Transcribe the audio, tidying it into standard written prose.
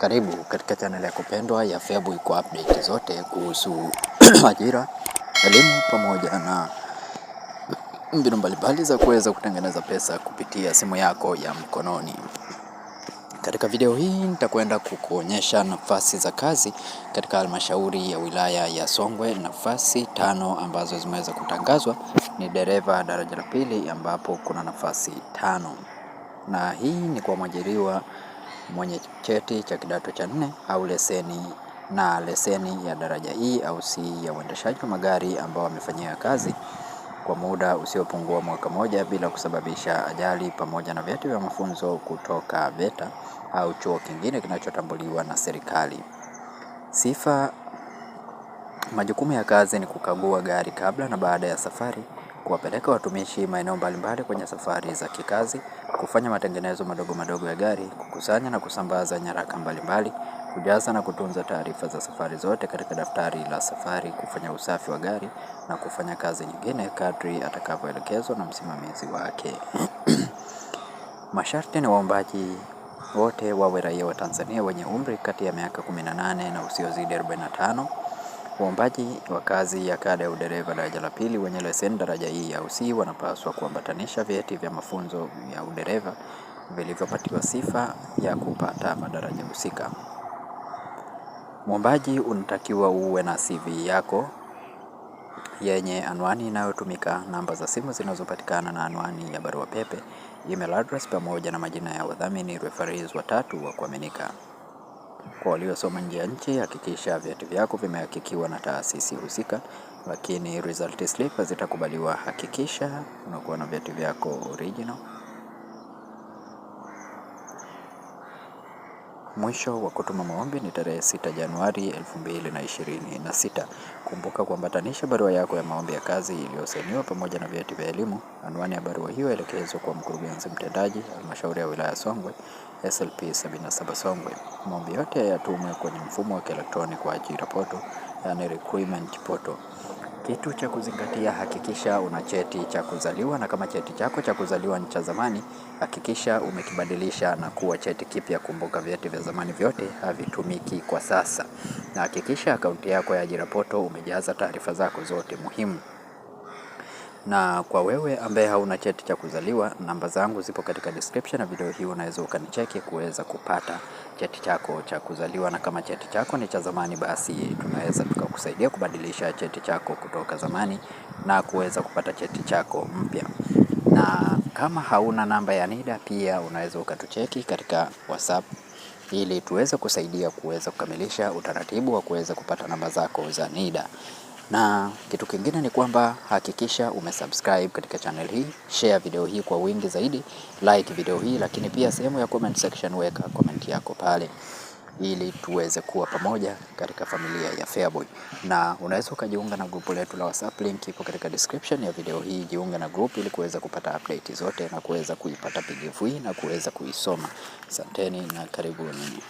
Karibu katika channel ya kupendwa ya Feaboy kwa update zote kuhusu ajira, elimu pamoja na mbinu mbalimbali za kuweza kutengeneza pesa kupitia simu yako ya mkononi. Katika video hii nitakwenda kukuonyesha nafasi za kazi katika halmashauri ya wilaya ya Songwe. Nafasi tano ambazo zimeweza kutangazwa ni dereva daraja la pili, ambapo kuna nafasi tano, na hii ni kwa mwajiriwa mwenye cheti cha kidato cha nne au leseni na leseni ya daraja E au C ya uendeshaji wa magari ambao wamefanyia kazi kwa muda usiopungua mwaka moja bila kusababisha ajali pamoja na vyeti vya mafunzo kutoka VETA au chuo kingine kinachotambuliwa na serikali. Sifa. Majukumu ya kazi ni kukagua gari kabla na baada ya safari, kuwapeleka watumishi maeneo mbalimbali kwenye safari za kikazi, kufanya matengenezo madogo madogo ya gari, kukusanya na kusambaza nyaraka mbalimbali, kujaza na kutunza taarifa za safari zote katika daftari la safari, kufanya usafi wa gari na kufanya kazi nyingine kadri atakavyoelekezwa na msimamizi wake. Masharti ni waombaji wote wawe raia wa Tanzania wenye umri kati ya miaka 18 na usiozidi 45. Waombaji wa kazi ya kada ya udereva daraja la pili wenye leseni daraja E au C wanapaswa kuambatanisha vyeti vya mafunzo ya udereva vilivyopatiwa sifa ya kupata madaraja husika. Mwombaji unatakiwa uwe na CV yako yenye anwani inayotumika, namba za simu zinazopatikana na anwani ya barua pepe, email address, pamoja na majina ya wadhamini referees watatu wa kuaminika. Kwa waliosoma nje ya nchi, hakikisha vyeti vyako vimehakikiwa na taasisi husika, lakini result slip hazitakubaliwa. Hakikisha unakuwa na vyeti vyako original. Mwisho wa kutuma maombi ni tarehe 6 Januari 2026. Kumbuka kuambatanisha barua yako ya maombi ya kazi iliyosainiwa pamoja na vyeti vya elimu. Anwani ya barua hiyo elekezwa kwa mkurugenzi mtendaji, halmashauri ya wilaya Songwe, SLP 77 Songwe. Maombi yote yatumwe kwenye mfumo wa kielektroniki wa ajira portal, yani recruitment portal. Kitu cha kuzingatia, hakikisha una cheti cha kuzaliwa, na kama cheti chako cha kuzaliwa ni cha zamani, hakikisha umekibadilisha na kuwa cheti kipya. Kumbuka vyeti vya zamani vyote havitumiki kwa sasa, na hakikisha akaunti yako ya ajira portal umejaza taarifa zako zote muhimu. Na kwa wewe ambaye hauna cheti cha kuzaliwa, namba zangu zipo katika description ya video hii, unaweza ukanicheki kuweza kupata cheti chako cha kuzaliwa, na kama cheti chako ni cha zamani, basi tunaweza tukakusaidia kubadilisha cheti chako kutoka zamani na kuweza kupata cheti chako mpya. Na kama hauna namba ya NIDA pia unaweza ukatucheki katika WhatsApp ili tuweze kusaidia kuweza kukamilisha utaratibu wa kuweza kupata namba zako za NIDA. Na kitu kingine ni kwamba hakikisha umesubscribe katika channel hii, share video hii kwa wingi zaidi, like video hii, lakini pia sehemu ya comment section weka comment yako pale ili tuweze kuwa pamoja katika familia ya Feaboy. Na unaweza ukajiunga na grupu letu la WhatsApp, link ipo katika description ya video hii. Jiunga na group ili kuweza kupata update zote na kuweza kuipata PDF hii na kuweza kuisoma. Asanteni na karibuni.